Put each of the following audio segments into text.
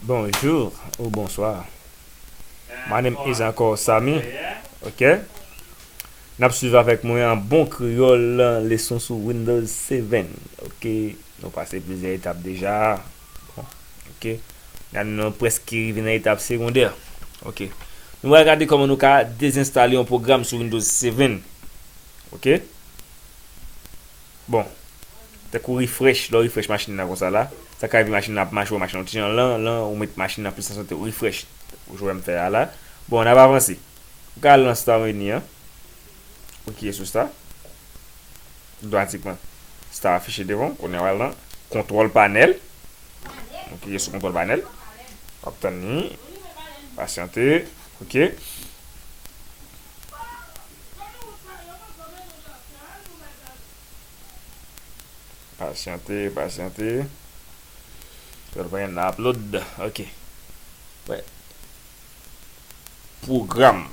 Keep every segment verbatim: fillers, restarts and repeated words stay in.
Bonjou ou bonswa. My name is ankò Samy. Ok. N ap swiv avèk mwen an bon kreyòl leson sou Windows seven. Ok. Nou pase plizyè etap deja. Bon. Ok. La nou prèske rive nan etap segondè. Ok. Nou pral gade kòman nou ka dezenstale yon pwogram sou Windows seven. Ok. Bon. Tankou refresh, lè w refresh machin nan konsa la, sa ka rive machin nan ap mache, ou machin nan yon ti jan lan, lan, ou met machin nan plis an sante, ou refresh. Ou jwe m fè a la. Bon, n ap avanse. Ou ka al nan Star Menu an. Ou klike sou Star. Otomatikman, Star afiche devan w. Kounye a w al nan Control Panel. Ou klike sou Control Panel. W ap tann li. Pasyante. Ok. Pasyante, pasyante. Fè l pran nan upload. Ok. Wè. Pwogram.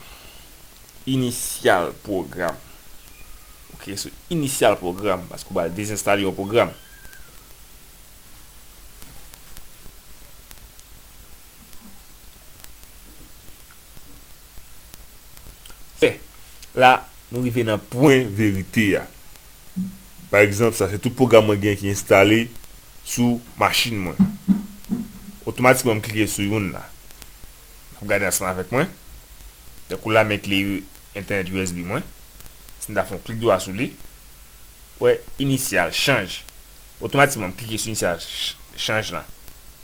Inisyal pwogram. Ok, sou inisyal pwogram, paske w pral dezenstale yon pwogram. Fè. La, nou rive nan pwen verite a. Pa egzanp, sa se tout pwogram mwen gen ki enstale sou machin mwen. Otomatikman, m klike sou youn la. N ap gade ansanm avèk mwen. Tankou la, men kle entènèt U S B mwen. Si m ta fè yon klik dwa sou li, wè, inisyal, chanj. Otomatikman, m klike sou inisyal ch-, chanj lan.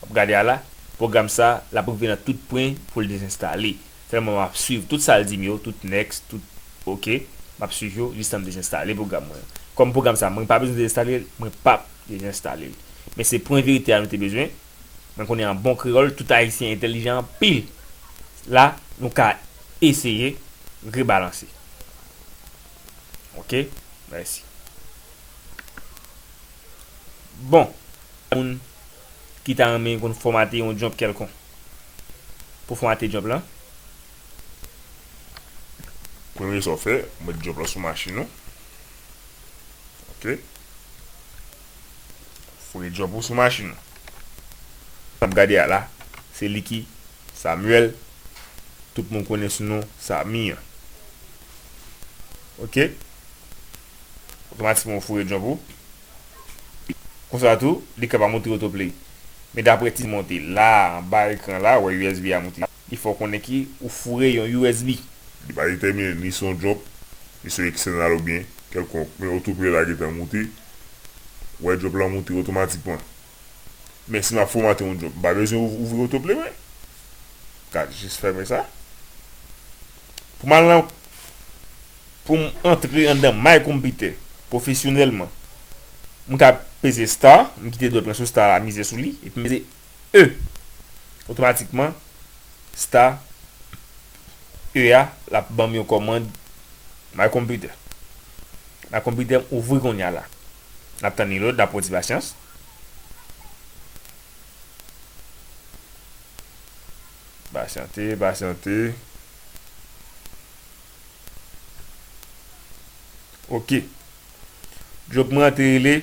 W ap gade a la, pwogram sa, l ap rive nan tout pwen pou l dezenstale. Sèlman m ap swiv tout sa l di m yo, tout next, tout ok. M ap swiv yo jistan m dezenstale pwogram mwen. Kòm pwogram sa, mwen pa bezwen dezenstale l, mwen p ap dezenstale l. Men se pwen verite a nou te bezwen. Mwen konnen an bon kreyòl, tout Ayisyen entèlijan anpil. La, nou ka eseye rebalanse. Ok, mèsi. Bon, moun ki ta renmen konn fòmate yon jump kèlkonk. Pou fòmate jump lan, premye sa w fè, ou met jump lan sou machin ou. Ok. Foure jump ou sou machin ou. N ap gade a la, se li ki Samuel. Tout moun konnen sou non Samy an. Ok. Otomatikman, ou foure jump ou. Konsa tou, li kapab montre otoplay. Men daprè ti monte la, anba ekran la, wè U S B a monte. Li fè w konnen ki ou foure yon U S B. Li pa detèmine ni se yon jump, ni se yon external oubyen kèlkonk. Men otoplay la gentan monte. Wè jump lan monte otomatikman. Men si m ap fòmate yon jump, m pa bezwen ouv-, ouvri otoplay mwen. Gad, jis fèmen sa. Pou m al nan, pou m antre anndan My Computer pwofesyonèlman, m ka peze Star, m kite dwèt mwen sou Star la, mize sou li, epi m peze E. Otomatikman, Star E a, l ap ban m yon kòmand My Computer. My Computer m ouvri kounye a la. N ap tann li load, n ap pran ti pasyans. Pasyante, pasyante. Ok. Jump mwen an te rele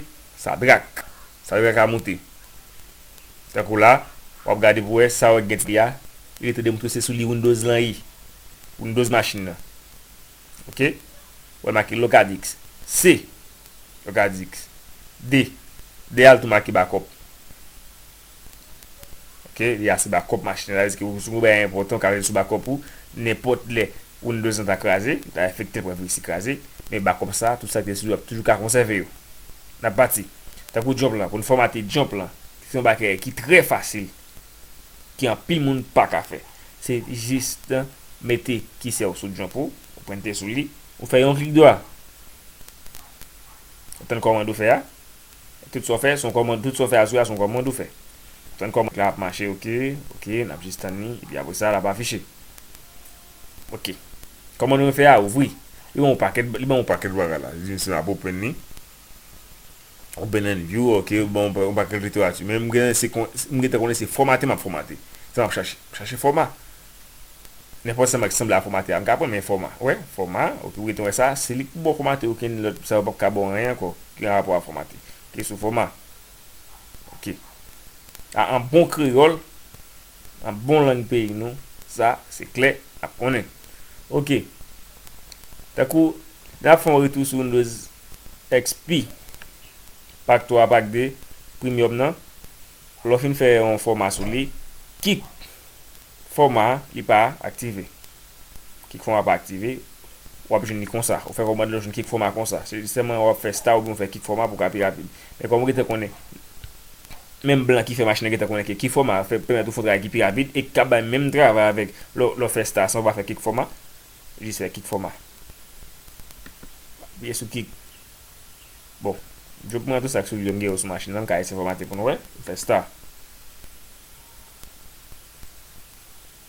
Sadrak. Sadrak a moute. Tankou la, w ap gade pou wè sa w gen ti a. Li te demontre se sou li Windows lan ye. Windows machin nan. Ok? W ap make localdisk. C. Localdisk. D. D a l tou make backup. Ok, li a se backup machin nan, sa vle di ke si yon bagay enpòtan, w ka mete sou backup ou, nenpòt lè Windows lan ta kraze, li ta efekte l pran virisi kraze, men backup sa, tout sa ki te sou li, w ap toujou ka konsève yo. N ap pati. Tankou jump lan, pou n fòmate jump lan, se yon bagay ki trè fasil, ki anpil moun pa ka fè. Se jis mete kisè w sou jump ou, ou prente sou li, ou fè yon klik dwa. Ou tann kòmand ou fè a. Tout sa w fè, se yon kòmand, tout sa w fè a sou a, se yon kòmand ou fè. Tann kòmand la ap mache, ok, ok, n ap jis tann li, epi apre sa, l ap afiche. Ok. Kòmand ou fè a, ouvri. Li ban w pakèt, li ban w pakèt bagay la. Li di m si m ap open li. Open and view, ok, bon, yon pakèt literati. Men m gen se kon, m gentan konnen se fòmate m ap fòmate. Sa m ap chache. M chache fòma. Nenpòt sa ki sanble a fòmate a, m ka pran men fòma. Wè, fòma, ok, ou gentan wè sa, se li k pou ba w fòmate, okenn lòt, sa yo p ap ka ba w anyen ankò ki gen rapò a fòmate. Klike sou fòma. Ok. A, an bon kreyòl, an bon lang peyi nou, sa se klè, n ap konnen. Ok. Tankou, n ap fè yon retou sou Windows X P, Pak twa, Pak de, Premium nan. Lè w fin fè yon fòma sou li, kik fòma a, li pa aktive. Kik fòma pa aktive, w ap jwenn li konsa. Ou fè kòmand lan, w jwenn kik fòma konsa. Se sèlman w ap fè star oubyen w fè kik fòma pou w ka pi rapid. Men kòm ou gentan konnen, menm blan ki fè machin nan gentan konnen ke kik fòma fè pèmèt ou fè yon travay ki pi rapid e ki ka bay menm travay avèk lè w, lè w fè star san w pa fè kik fòma. Jis fè kik fòma. Apiye sou kik. Bon, drop mwen an tou sa k sou li yo m gen yo sou machin nan, m ka eseye fòmate pou nou wè. M fè star.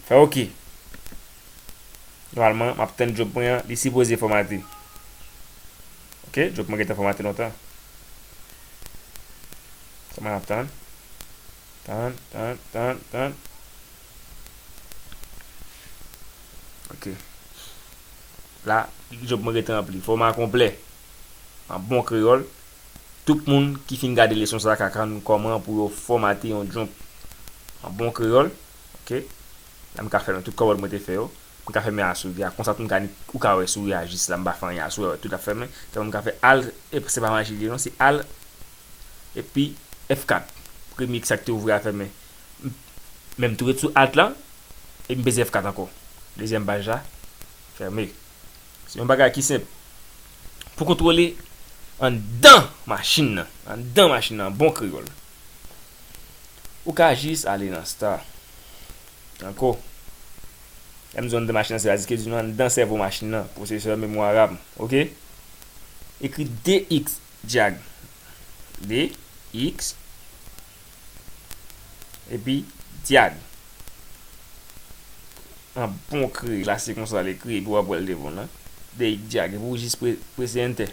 Fè ok. Nòmalman, m ap tann drop mwen an, li sipoze fòmate. Ok, drop mwen gentan fòmate lontan. Kòman n ap tann? Tann, tann, tann, tann. Ok. La, drop mwen gentan ranpli. Fòma konplè. An bon kreyòl. Tout moun ki fin gade leson sa a ka konn kòman pou yo fòmate yon drop an bon kreyòl. Ok. La, m ka fèmen tout kòmand mwen te fè yo. M ka fèmen a souri a. Konsa tou m ka ni, ou ka wè souri a jis la, m pa fè anyen a souri a, tout ap fèmen. Tankou m ka fè Alt, e se pa maji li ye non, se Alt, epi F kat. Premye sa k te ouvri a fèmen. Men m tou ret sou Alt la, epi m peze F kat ankò. Dezyèm paj la, fèmen. Se yon bagay ki senp. Pou kontwole anndan machin nan, anndan machin nan, an bon kreyòl, ou ka jis ale nan star. Ankò. Lè m di w anndan machin nan, se pa di ke di nou anndan sèvo machin nan, pwosesè, memwa RAM, ok? Ekri D X dyag. D X epi dyag. An bon kreyòl, la se konsa l ekri, epi w ap wè l devan w la. D X dyag, epi w jis pre-, prese Enter.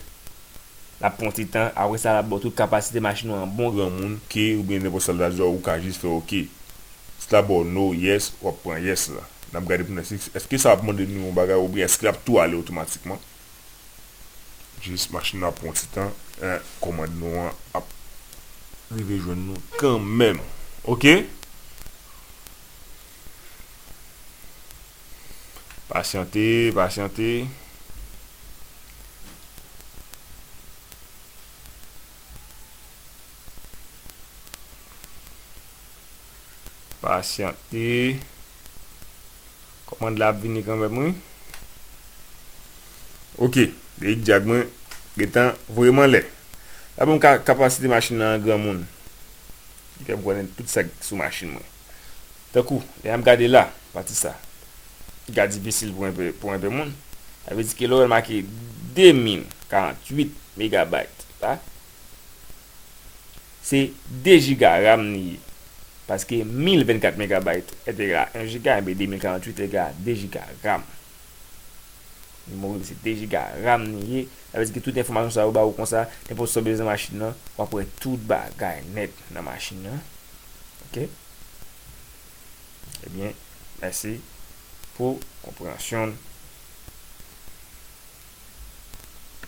L ap pran ti tan, apre sa, l ap ba w tout kapasite machin ou an bon. Granmoun, ke oubyen nenpòt sa l ta di w, ou ka jis fè ok. Si l ap ba w no, yes, w ap pran yes la. N ap gade pou n wè si, èske sa ap mande nou yon bagay, oubyen èske l ap tou ale otomatikman. Jis machin nan ap pran ti tan, eh, kòmand nou an ap rive jwenn nou kanmenm. Ok? Pasyante, pasyante. Pasyante. Kòmand la ap vini kanmenm, wi. Ok, D X dyag mwen gentan voye m anlè. L ap ban m ka-, kapasite machin nan an granmoun. Li fè m konnen tout sa k sou machin mwen. Tankou, lè n ap gade la, pati sa, li ka difisil pou enpe, pou enpe moun. Sa vle di ke lè w wè l make de mil karanntuit megabayt, la, se de jiga RAM li ye. Paske mil vennkat megabayt egal a en jiga, enben de mil karanntuit egal a de jiga RAM. Memory se de jiga RAM li ye. Sa vle di ke tout enfòmasyon sa yo ba ou konsa, nenpòt sa w bezwen nan machin nan, w ap wè tout bagay nèt nan machin nan. Ok? Ebyen, mèsi pou konpreyansyon w.